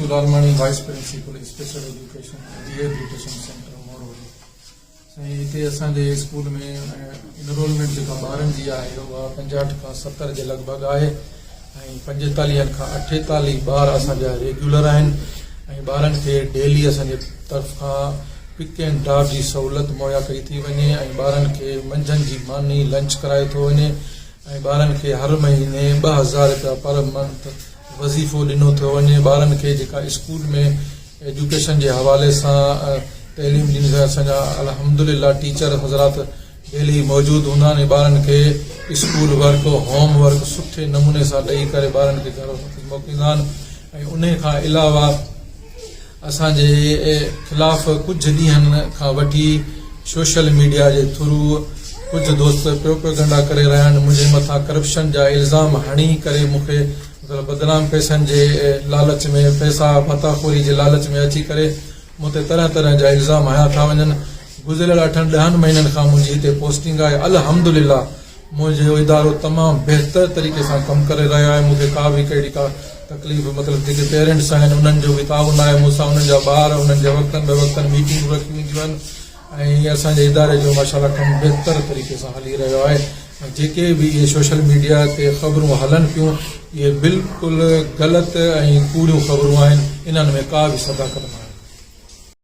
Rasool Almani vice principal special education rehabilitation centre Moro road. سائين هتي اسان جي اسڪول ۾ انرولمينٽ جيڪا ٻارن جي آهي اها 65 کان 70 جي لڳ ڀڳ آهي ۽ 45 کان 48 ٻار اسان جا ريگيولر آهن ۽ ٻارن کي ڊيلي اسان جي طرف کان پڪ اينڊ ڊراپ جي سهولت مهيا ڪئي ٿي وڃي ۽ ٻارن کي منجهند جي ماني لنچ ڪرايو ٿو وڃي ۽ ٻارن کي هر مهيني 2000 رپيا پر منٿ وظيفو ڏنو ٿو وڃي. ٻارن کي جيڪا اسڪول ۾ ايجوڪيشن جي حوالي سان تعليم ڏني ٿي اسان جا الحمدلله ٽيچر حضرات ڊيلي موجود هوندا آهن ۽ ٻارن کي اسڪول ورڪ هوم ورڪ سٺي نموني سان ڏئي ڪري ٻارن کي گهر موڪليندا آهن ۽ انهي کان علاوه اسان جي خلاف ڪجهه ڏينهن کان وٺي سوشل ميڊيا جي ٿرو ڪجهه دوست پروپيگنڊا ڪري رهيا آهن منهنجي مٿان ڪرپشن جا الزام هڻي ڪري مون کي مطلب بدنام پئسن جي لالچ ۾ پئسا ڀتا خوري جي لالچ ۾ اچي ڪري مون تي طرح طرح جا الزام هنيا ٿا وڃن گذريل اٺن ڏهن مهينن کان منهنجي هتي پوسٽنگ آهي الحمدلله منهنجو ادارو تمام بهتر طريقي سان ڪم ڪري رهيو آهي مون کي ڪا به ڪهڙي ڪا تڪليف مطلب جيڪي پيرنٽس آهن انهن جو به تعاون آهي مون سان انهن جا ٻار انهن جا وقتن به وقتن ميٽنگون رکيون وينديون آهن ۽ اسان جي اداري جو ماشاء الله ڪم بهتر طريقي سان هلي رهيو آهي ۽ جيڪي به اهي سوشل ميڊيا تي خبرون هلن پيون اهي بلڪل غلط ۽ ڪوڙيون خبرون آهن انهن ۾ ڪا به صداقت ناهي.